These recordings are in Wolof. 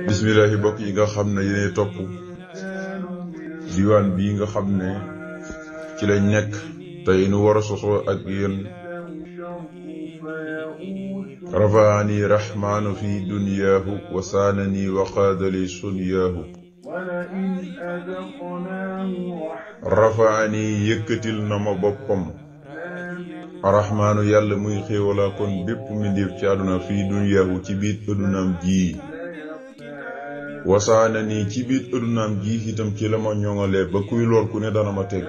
bismillahi bokk yi nga xam ne yéenay topp diwaan bii nga xam ne ci lañ nekk tey nu war a sosoo ak yéen rafaani rahmaanu fi dunyaahu wa saanani wa qaadali sunyaahu rafaani yëkkatil na ma boppam rahmaanu yàlla muy xéewalaa kon bépp mbindéef ci àdduna fii dunyaahu ci biir ëddunaam ji wasaana nii ci biir ëddunaam ji itam ci la ma ñoŋalee ba kuy lor ku ne dana ma teg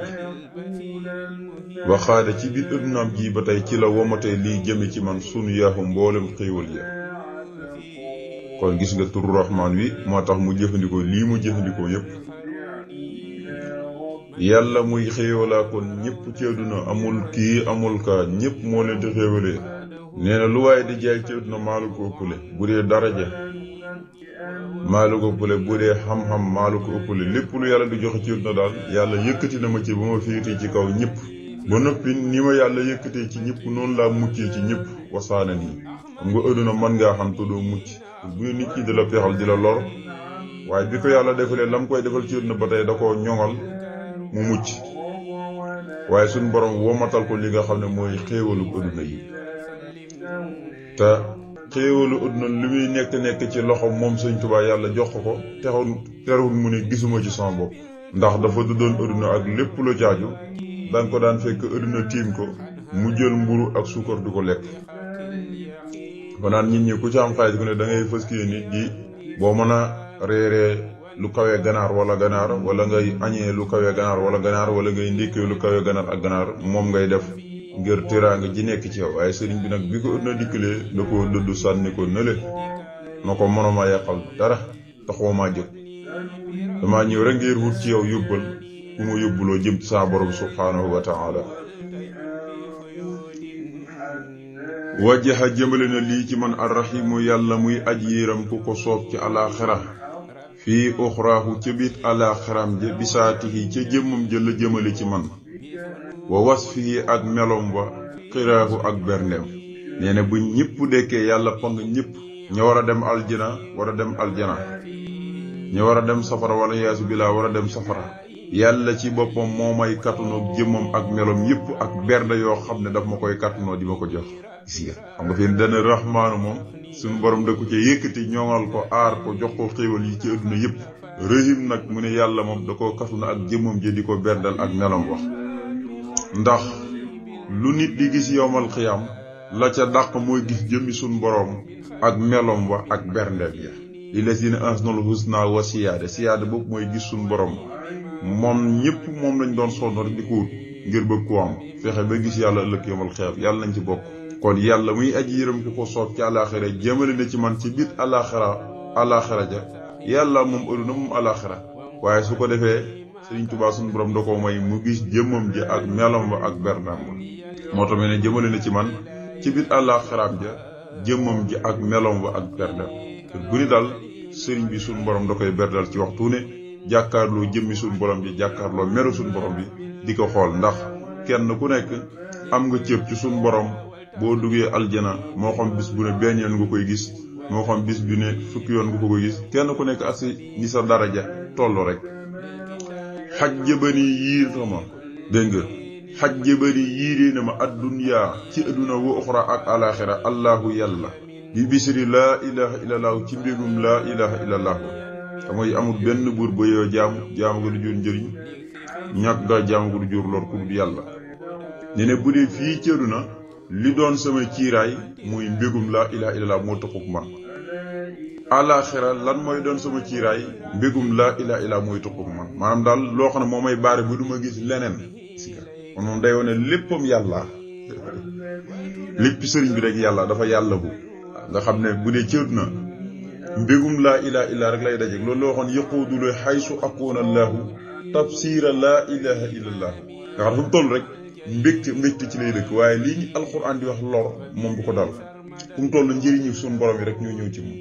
waxaada ci biir ëddunaam ji ba tey ci la womatee liy jëme ci man sunu yaaxu mboolem xéewal ya kon gis nga turu rahmaan wi moo tax mu jëfandikoo lii mu jëfandikoo yépp yàlla muy xéewalaa kon ñépp ci àdduna amul kii amul kaa ñépp moo leen di xéewalee nee na lu waaye di jaay ci àdduna maalu ko ëppale bu dee daraja maalu ko ëppale bu dee xam-xam maalu ko ëppale lépp lu yàlla di joxe ci àdduna daal yàlla yëkkati na ma ci ba ma féetee ci kaw ñépp ba noppi ni ma yàlla yëkkatee ci ñépp noonu laa muccee ci ñépp wasaana nii xam nga àdduna mën ngaa xam te doo mucc bu ne nit ñi di la pexal di la lor waaye bi ko yàlla defalee lam koy defal ci àdduna ba tey da koo ñoŋal mu mucc waaye suñ borom womatal ko li nga xam ne mooy xéewalu àdduna yi te xéewalu àdduna li muy nekk ci loxo moom Sëñ Tuubaa yàlla jox ko terewul mu ne gisuma ci sama bopp ndax dafa duddoon àdduna ak lépp lu jaaju danga ko daan fekk àdduna tiim ko mu jël mburu ak suukar du ko lekk ba naan nit ñi ku ci am xaalis ku ne da ngay fës kii nit di boo mën a reeree lu kawee ganaar wala ngay añee lu kawee ganaar wala ngay ndékkee lu kawee ganaar ak ganaar moom ngay def ngir teraanga ji nekk ci yow waaye sëriñ bi nag bi ko àdduna dikkalee da ko dëddu sànni ko nële na ko mënuma yàqal dara taxoo maa jóg dama ñëw rek ngir wut ci yow yóbbal ku ma yóbbuloo jëm ci sa borom subhaanahu wa taala wajjaha jëmale na lii ci man arrahimu yàlla muy aj yéram ku ko soob ci alaaxira fii uxraahu ca biit alaaxiram ja bisaatihi ca jëmmam ja la jëmale ci man wa wasfihi ak melom wa xiraahu ak berndeem nee na bu ñëpp dekkee yàlla pang ñëpp ña war a dem aljana war a dem aljana ña war a dem safara wala yaasu bilaa war a dem safara yàlla ci boppam moo may kattanoo jëmmam ak melom yëpp ak bernde yoo xam ne daf ma koy kattanoo di ma ko jox gis nga xam nga fi dana rahmaanu moom suñu borom da ko ci yëkkati ñoŋal ko aar ko jox ko xéewal yi ci àdduna yëpp régime nag mu ne yàlla moom da koo katuna ak jëmmam ji di ko berdal ak melom wax ndax lu nit di gis yowmal xiyam la ca dàq mooy gis jëmmi suñu borom ak melom wa ak berndeel ya li lazina ahsanul husna wa siyaada boobu mooy gis suñu borom moom ñëpp moom lañ doon sonn rek di ko wut ngir bëgg ko am fexe ba gis yàlla ëllëg yowmal xiyam yàlla nañ ci bokk kon yàlla muy aji yërëm ku ko soob ci àllaaxira jëmale na ci man ci biir àllaaxira ja yàlla moom àdduna moom àllaaxira waaye su ko defee Sëriñ Tuubaa suñu borom da ko may mu gis jëmmam ji ak melam ba ak bernaam ba moo tax ne jëmale na ci man ci biir àllaaxiraam ja jëmmam ji ak melam ba ak bernaam te bu ni daal sëriñ bi suñu borom da koy berdal ci waxtu ne jàkkaarloo jëmmi suñu borom ji jàkkaarloo meru suñu borom bi di ko xool ndax kenn ku nekk am nga cër ci suñu borom boo duggee aljana moo xam bis bu ne benn yoon nga koy gis moo xam bis bu ne fukki yoon nga ko koy gis kenn ku nekk asi ni sa daraja tollu rek xaj jëbani yiir na ma dégg nga xaj jëbani yiiree na ma adduniyaa ci adduna wa uxra ak alaxira allahu yàlla bi bisri laa ilaha illallahu ci mbégum laa ilaha illallahu te mooy amul benn buur ba yoo jaamu ga du jur njëriñ ñàkk ga jaamu ga du jur lor ku dul yàlla ne ne bu dee fii ci adduna li doon sama ciiraay muy mbégum laa ilaha illallah moo taxuk man alaxira lan mooy doon sama ciiraay mbégum laa ilaha illallah mooy taxuk man maanaam daal loo xam ne moo may baare bu duma gis leneen kon moom day wone léppam yàlla lépp sëriñ bi rek yàlla dafa yàlla bu nga xam ne bu dee cëut na mbégum laa ilaha illallah rek lay dajeeg loolu loo waxoon yëquudule xaysu akuuna allahu tafsira laa ilaha illallah nga xam fu mu toll rek mbégte ci lay dëkk waaye lii ñu alxuraan di wax lor moom bu ko dal fu mu toll njëriñu suñu borom yi rek ñoo ñëw ci moom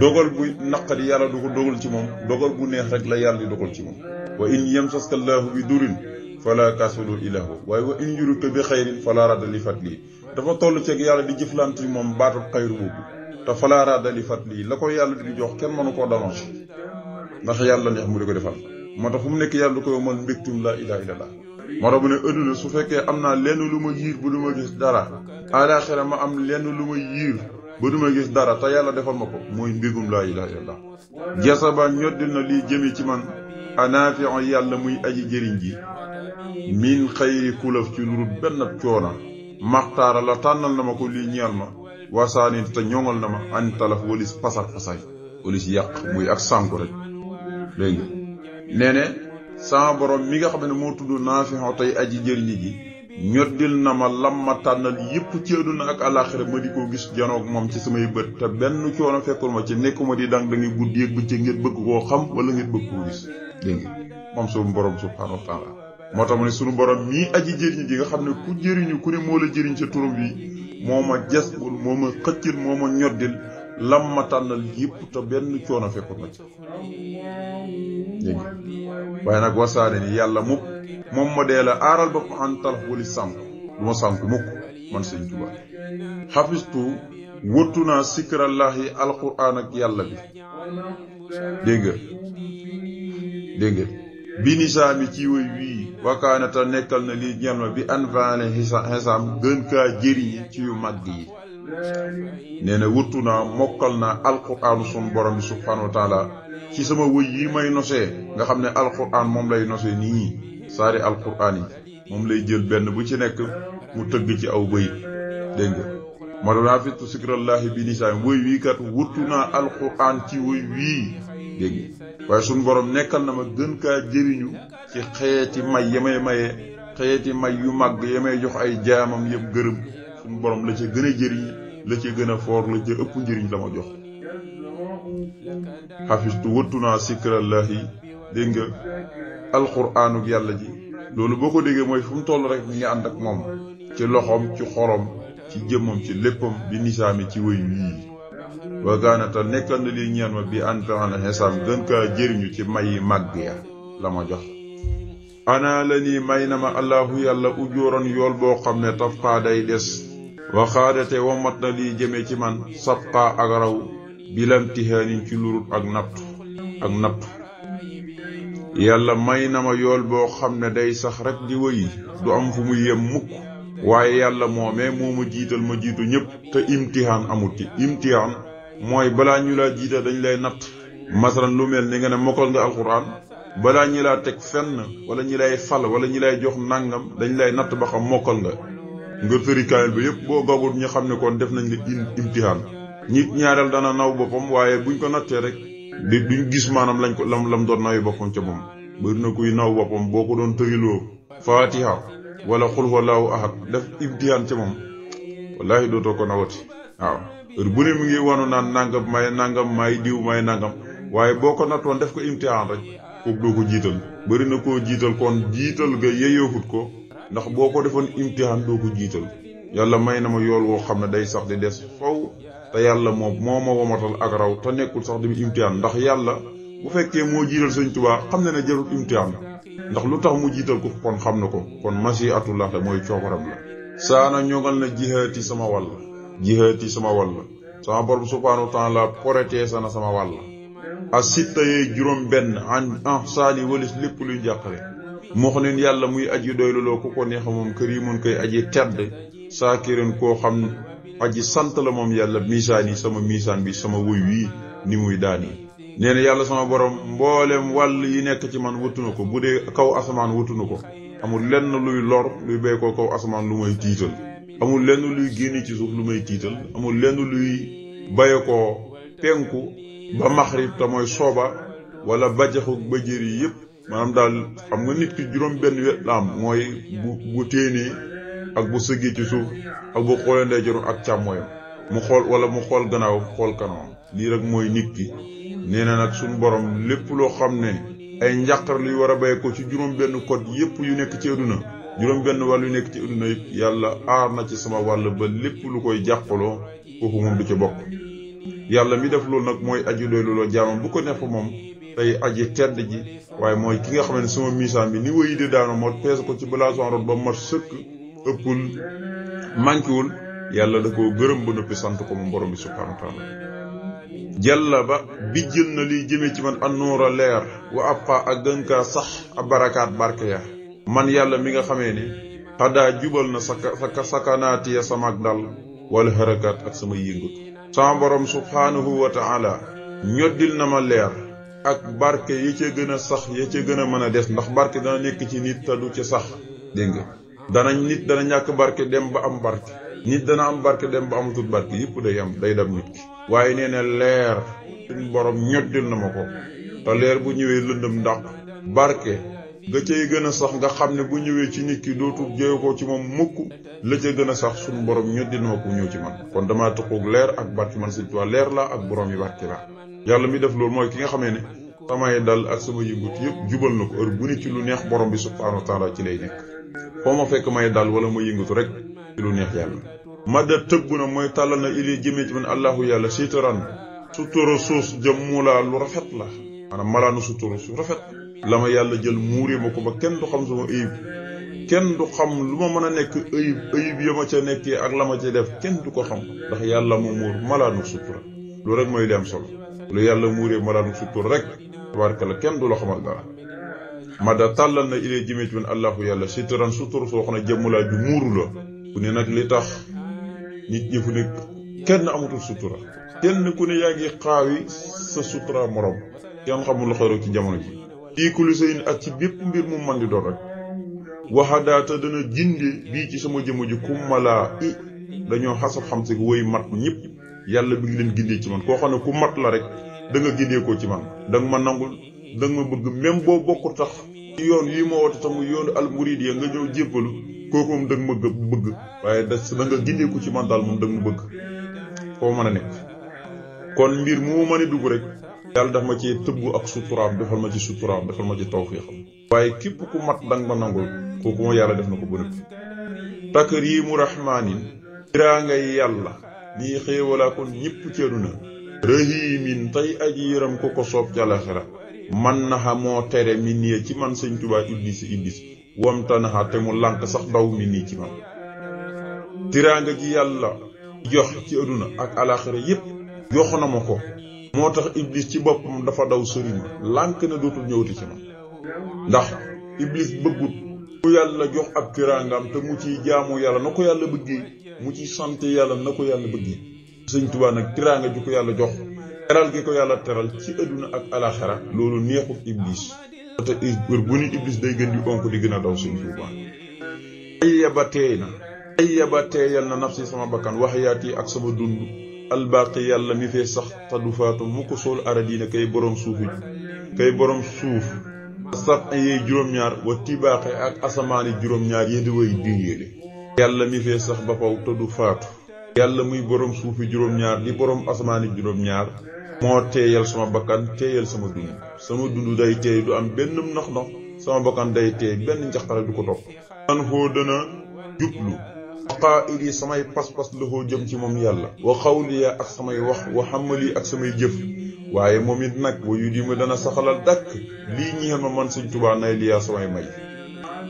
dogal bu naqari yàlla du ko dogal ci moom dogal bu neex rek la yàlla di dogal ci moom wa in yamsaska allahu bi durin fala kasulu ilahu waaye wa in yuruka bi xayrin fala radda li fadli dafa toll ceeg yàlla di jëflante moom baatu xayru boobu te falaa raadda li fadli la ko yàlla di jox kenn mënu koo danoos ndax yàlla neex mu di ko defal moo tax fu mu nekk yàlla du ko yomal mbégtum laa ilaaha illallaah moo tax bu ne adduna su fekkee am naa lenn lu ma yiir ba du ma gis dara alaaxira ma am lenn lu ma yiir ba du ma gis dara te yàlla defal ma ko mooy mbégum laa ilaaha illallaah jasaba ñoddil na lii jëme ci man anaafi'u yàlla muy aji jëriñ ji min xayri kulaf ci lurut benn coona maxtaara la tànnal na ma ko lii ñeel ma wasaani te ñoŋal na ma an talaf walis pasar pasay walis yàq muy ak sànku rek dégg nga nee ne sama borom mi nga xam ne moo tudd naafi'u tey aji jëriñ ji ñoddil na ma lam ma tànnal yépp ci àdduna ak àllaaxira ma di ko gis janoog moom ci samay bët te benn coono fekkul ma ci nekkuma di dang da ngay guddi ak bëccëg ngeen bëgg koo xam wala ngeen bëgg koo gis dégg nga moom suñu borom subhaanahu wa taala moo tax mu ne suñu borom mii aji jëriñ ji nga xam ne ku jëriñu ku ne moo la jëriñ ca turam bi moo ma jasbul moo ma xëccil moo ma ñoddil lam ma tànnal yépp te benn coono fekkul ma ci dégg nga waaye nag wasaane ni yàlla mukk moom ma dee la aaral ba an talaf wali sànku du ma sànku mukk man Sëñ Tuubaa xafistu wëttu naa sikrallaahi alquraan ak yàlla bi dégg nga bi nisaami ci woy wii wakaanata nekkal na lii ñel ma bi anfaale xisaam gën kaa jëriñi ci yu mag yi nee na wëttu naa mokkal naa alquraanu sun borom bi subhaanahu wa taala ci sama woy yi may nosee nga xam ne alquraan moom lay nosee nii saari alquraan yi moom lay jël benn bu ci nekk mu tëgg ci aw bëy dégg nga ma doon hafistu sikrallaahi bi nisaam woy wii kat wuttu naa alquraan ci woy wii dégg nga waaye suñ borom nekkal na ma gën kaa jëriñu ci xeeti may yamay maye xeeti may yu màgg yamay jox ay jaamam yëpp gërëm suñ borom la ca gën a jëriñ la ca gën a foor la ca ëpp njëriñ la ma jox hafistu wuttu naa sikrallaahi dégg nga alquraanuk yàlla ji loolu boo ko déggee mooy fu mu toll rek mi ngi ànd ak moom ci loxoom ci xorom ci jëmmam ci léppam bi nisaami ci wëy wii wagaanata nekkal na li ñeel ma bi anfa'ana xisaam gën kaa jëriñu ci may yi màgg ya la ma jox ana la nii may na ma allahu yàlla ujóoran yool boo xam ne tafqaa day des waxaadate wamat na lii jëme ci man sabqaa ak raw bilamtihaanin ci lurut ak nattu yàlla may na ma yool boo xam ne day sax rek di wëy du am fu mu yem mukk waaye yàlla moomee moo ma jiital ma jiitu ñëpp te imtihaan amut ci imtihaan mooy balaa ñu laa jiital dañ lay natt masalan lu mel ni nga ne mokkal nga alxuraan balaa ñi laa teg fenn wala ñi lay fal wala ñi lay jox nangam dañ lay natt ba xam mokkal nga tëri kaamil ba yëpp boo gabut ñu xam ne kon def nañ la imtihaan nit ñaareel dana naw boppam waaye buñ ko nattee rek duñ gis maanaam lañ ko lam doon nawi boppam ca moom bari na kuy naw boppam boo ko doon tëriloo faatiha wala xul huwallaahu ahad def imtihaan ca moom wallaahi dootoo ko nawati waaw heure bu ne mu ngi wanu naan nangam may diw may nangam waaye boo ko nattoon def ko imtihaan rek kooku doo ko jiital bari na koo jiital kon jiital ga yeyoofut ko ndax boo ko defoon imtihaan doo ko jiital yàlla may na ma yool woo xam ne day sax di des faw te yàlla moom moo ma womatal ak raw te nekkul sax di imtihaan ndax yàlla bu fekkee moo jiital Sëñ Tuubaa xam na ne jarul imtihaan ndax lu tax mu jiital ko kon xam na ko kon masiatullah la mooy coobaram la saana ñoŋal na jihaati sama wàll sama borom subhaanahu wa taala poretee sana sama wàll a sitta yee juróom benn an saani walis lépp luy jàqare moo xam ne yàlla muy aji doyluloo ku ko neex moom karimun koy aji tedd saakirin koo xam aji sant la moom yàlla miisaan yi sama miisaan bi sama wuy wii ni muy daani nee na yàlla sama borom mboolem wàll yi nekk ci man wëttu na ko bu dee kaw asamaan wëttu na ko amul lenn luy lor luy béy ko kaw asamaan lu may tiital amul lenn luy génne ci suuf lu may tiital amul lenn luy baye ko penku ba maxrib te mooy sooba wala bajaxu ba jër yi yëpp maanaam daal xam nga nit ki juróom benn wet la am mooy bu téenee ak bu sëggee ci suuf ak bu xoolee ndeyjooram ak càmmooyam mu xool wala mu xool gannaaw xool kanamam lii rek mooy nit ki nee na nag suñu borom lépp loo xam ne ay njàqar luy war a bay ko ci juróom benn code yépp yu nekk ci àdduna juróom benn wàll yu nekk ci àdduna yëpp yàlla aar na ci sama wàll ba lépp lu koy jàqaloo kooku moom du ci bokk yàlla mi def loolu nag mooy aji doy looloo jaamam bu ko neex moom tey aji tedd ji waaye mooy ki nga xam ne sama miisaan bi ni wëyi di daano moo peese ko ci balaa son rot ba mat sëkk ëppul mankiwul yàlla da koo gërëm ba noppi sant ko moom borom bi subhanahu wa taala jàlla ba bijjël na liy jëmee ci man annuura leer wa abqa ak gën kaa sax a barakaat barke ya man yàlla mi nga xamee ne xadaa jubal na sakanaatiya sama dal wala harakaat ak sama yëngatu sama borom subhanahu wa taala ñoddil na ma leer ak barke yi ca gën a sax ya ca gën a mën a des ndax barke dana nekk ci nit te du ci sax dégg nga nit dana ñàkk barke dem ba am barke nit dana am barke dem ba amatul barke yëpp day dam nit ki waaye nee na leer suñ borom ñoddil na ma ko te leer bu ñëwee lëndëm ndax barke ga cay gën a sax nga xam ne bu ñëwee ci nit ki dootul jéew ko ci moom mukk la ca gën a sax suñ borom ñoddil na ma ko ñëw ci man kon damaa taxoog leer ak barke man Sëñ Tuubaa leer la ak borom yi barke la yàlla mi def loolu mooy ki nga xamee ne samay dal ak sama yëngut yëpp jubal na ko heure bu nit ci lu neex borom bi subhanahu wa taala ci lay nekk foo ma fekk may dal wala ma yëngatu rek ci lu neex yàlla madda tëbb na mooy tàllal na ili jëmee ci man allahu yàlla sitaran sutura suus jëm muulaa lu rafet la maanaam malaanu sutura su rafet la ma yàlla jël muuree ma ko ba kenn du xam sama ayib kenn du xam lu ma mën a nekk ayib ya ma ca nekkee ak la ma ca def kenn du ko xam ndax yàlla mu muur malaanu sutura lu rek mooy li am solo lu yàlla muuree malaanu sutura rek tabaarkalla kenn du la xamal dara madda tàllal na ili jëmee ci man allahu yàlla sitaran sutura soo xam ne jëmmulaa ju muuru la ku ne nag li tax nit ñi fu nekk kenn amatul sutura kenn ku ne yaa ngi xaawi sa sutura morom kenn xamul lu xew ci jamono ji fii kulli shay'in ak ci bépp mbir mu man di doon rek waxadaata dana jinde bii ci sama jëmm ji kummalaa i dañoo xasab xam si woy mat ñëpp yàlla bi ngi leen gindee ci man koo xam ne ku mat la rek da nga gindee ko ci man da nga ma nangul da nga ma bëgg même boo bokkul tax ci yoon yi ma woote tax mu yoonu almuriid nga ñëw jébbalu kooku moom da nga ma bëgg waaye da nga gindee ko ci man daal moom da nga ma bëgg foo mën a nekk kon mbir mu mën a dugg rek yàlla daf ma ci tëbb ak suturaam defal ma ci suturaam defal ma ci tawfiixam waaye képp ku mat danga ma nangul kooku moo yàlla def na ko ba nëpp takriimu rahmaanin raa ngay yàlla ñii xéewalaa kon ñëpp ci àdduna rahiimin tey aji yëram ku ko soob ci àllaxira man naxa moo tere mi nii ci man Sëñ Tuubaa iblis wamtanaxa te mu lànk sax daw mi nii ci man tiraanga ji yàlla jox ci àdduna ak àllaxira yépp jox na ma ko moo tax iblis ci boppam dafa daw sëri ma lànk na dootul ñëwati ci man ndax iblis bëggut ku yàlla jox ab tiraangam te mu ciy jaamu yàlla na ko yàlla bëggee mu ciy sant yàlla na ko yàlla bëggee Sëñ Tuubaa nag tiraanga ju ko yàlla jox teral gi ko yàlla teral ci àdduna ak àllaxira loolu neexut iblis te bu ni iblis day gën di onk di gën a daw Sëñ Tuubaa ay yaba teeyal na nafsi sama bakkan waxyaati ak sama dund albaaqi yàlla mi fee sax taddu faatu mu ko sool aradina kay borom suuf sab yey juróom-ñaar wa tibaaxe ak asamaani juróom-ñaar yédi way diyeele yàlla mi fee sax ba faw taddu faatu yàlla muy borom suufi juróom-ñaar di borom asamaani juróom-ñaar moo teeyal sama bakkan teeyal sama dund day teey du am benn nox-nox sama bakkan day teey benn njaxtare du ko topp man foo dana jublu qaa'ili samay pas-pas la koo jëm ci moom yàlla wa xawliya ak samay wax wa xamali ak samay jëf waaye moom it nag wa yu di ma dana saxalal dàkk lii ñeel ma man Sëñ Tuubaa nay liyaa samay may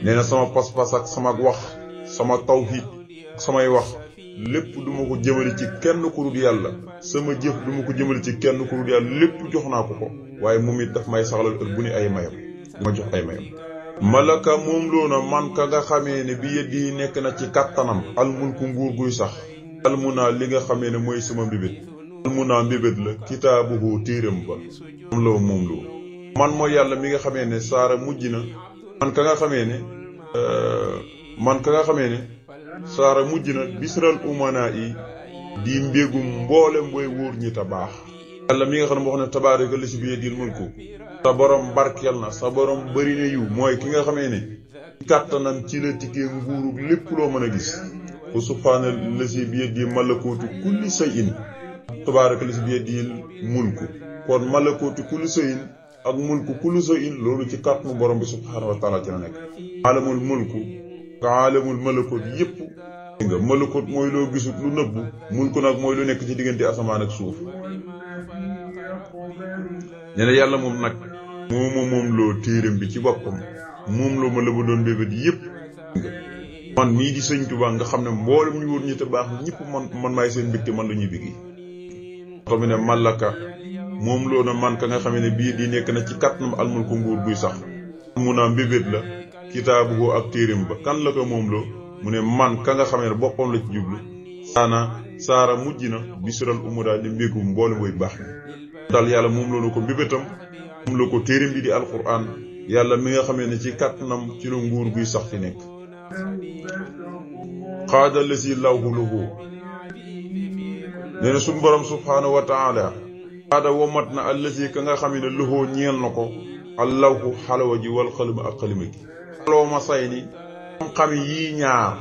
nee na sama pas-pas ak sama wax sama tawhid ak samay wax lépp duma ko jëmale ci kenn ku dul yàlla sama jëf duma ko jëmale ci kenn ku dul yàlla lépp jox naa ko waaye moom it daf may saxalal heure bu ne ay mayam dama jox ay mayam malaka moom loona man ka nga xamee ne bi yeddi yi nekk na ci kàttanam almulku nguur guy sax almunaa li nga xamee ne mooy sama mbébét almunaa mbébét la kitaabuhu téeram ba moom loo man mooy yàlla mi nga xamee ne saara mujj na man ka nga xamee ne saara mujj na bisral umanaa yi di mbégum mboolem booy wóor ñi ta baax yàlla mi nga xam ne moo xam ne tabaaraka la si bi yeddil mulku sa borom barkeel na sa borom bëri na yiw mooy ki nga xamee ne kàttanam ci la tikkee nguuru lépp loo mën a gis wa subhaana lasi bi yeddi malakootu kulli shay'in tabaaraka lasi bi yeddi mulku kon malakootu kulli shay'in ak mulku kulli shay'in loolu ci kàttanu borom bi subhaanahu wa taala ci la nekk alamul mulku nga alamul malakoot yépp nga malakoot mooy loo gisut lu nëbbu mulku nag mooy lu nekk ci diggante asamaan ak suuf nee na yàlla moom nag moom loo téeram bi ci boppam moom loo ma la ba doon bébét yépp man mii di sëñ Tuubaa nga xam ne mboolem ñu wóor ñi te baax ñëpp man maay seen mbégte man la ñuy béggi xam ne malaka moom loo na man ka nga xam ne bii di nekk na ci kàttanam almul ko nguur guy sax mu naa mbébét la kitaabu ak téerim ba kan la ko moom loo mu ne man ka nga xam ne boppam la ci jublu saara mujj na bisural umura di mbégum mboolem way baax ni dal yàlla moom loonu ko mbébétam moom la ko téerim bi di alquran yàlla mi nga xamee ne ci kàttanam ci la nguur guy sax fi nekk xaada la si lawhu lahu nee na suñu borom subhaanahu wa taala xaada womat na allasi ka nga xamee ne lahu ñeel na ko allawhu xalawa ji wal xalima ak xalima gi xaloo ma say ni xam-xam yii ñaar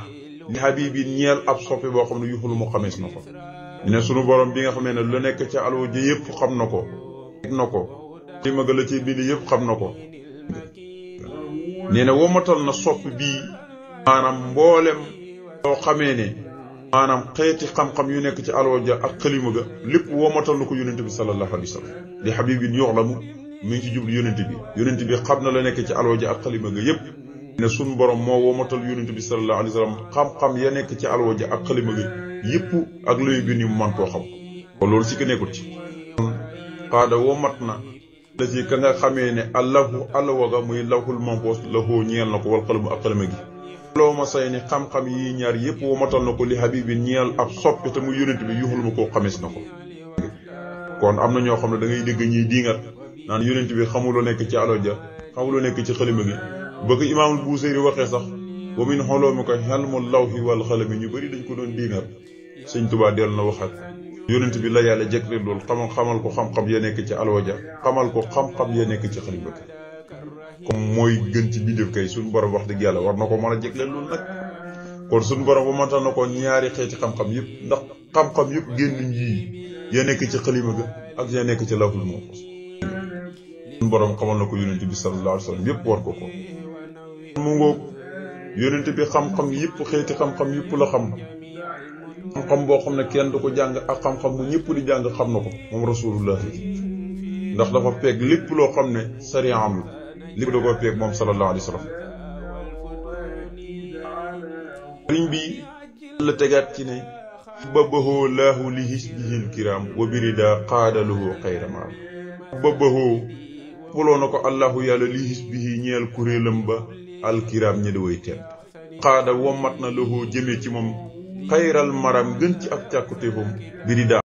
li habibi ñeel ab soppi boo xam ne yuxulu mu xamees na ko ñu ne sunu borom bi nga xamee ne lu nekk ca alwa ji yëpp xam na ko li ma la ci bind yëpp xam na ko nee na womatal na soppi bii maanaam mboolem loo xamee ne maanaam xeeti xam-xam yu nekk ci alwa ja ak xalima ga lépp womatal na ko yonente bi sallallahu alayhi wa sallam li habibin yuxlamu mi ngi ci jublu yonente bi xam na la nekk ci alwa ja ak xalima ga yëpp ne sun borom moo womatal yonente bi sallallahu alayhi wa sallam xam-xam ya nekk ci alwa ja ak xalima ga yëpp ak lañu bind mu man koo xam ko loolu si ko nekkul ci xaada womat na la ci ka nga xamee ne allahu alawaga muy lawhul mahfuus la hoo ñeel na ko wal xalamu ak xalima gi loo ma say ni xam-xam yi ñaar yëpp womatal na ko li habibi ñeel ab soppi te mu yonent bi yuxul ma koo xamees na ko kon am na ñoo xam ne da ngay dégg ñuy diingat naan yonent bi xamuloo nekk ci aloja xamuloo nekk ci xalima gi bëgg imaamul Buusiri waxee sax wa min xoloomi ko xelmul lawhi wal xalami ñu bëri dañ ko doon diingat sëñ Tuubaa dellu na waxat yonent bi la yàlla jëkkëre lool xamal ko xam-xam ya nekk ci alwaja xamal ko xam-xam ya nekk ci xalima gi comme mooy gën ci bindéef kay suñu borom wax dëgg yàlla war na ko mën a jëkkëre loolu nag kon suñu borom ba mënta na ko ñaari xeeti xam-xam yëpp ndax xam-xam yëpp génn yii ya nekk ci xalima ga ak ya nekk ci lawhul mahfuus suñu borom xamal na ko yonent bi sallallahu alayhi wa sallam yëpp war ko mu ngoog yonent bi xam-xam yëpp xeeti xam-xam yëpp la xam-xam boo xam ne kenn du ko jàng ak xam-xam bu ñëpp di jàng xam na ko moom rasulullah ndax dafa peeg lépp loo xam ne sariya am la lépp da koo peeg moom sallallahu alayhi wa sallam sëriñ bi la tegaat ci ne babahoo laahu li hisbihil kiram wa birida qaadaluhu xayramaan babahoo puloo na ko allahu yàlla li hisbihi ñeel kuréelam ba alkiram ñi da way tedd qaada womat na lahu jëmee ci moom xayral maram gën ci ak càkkutéefam birida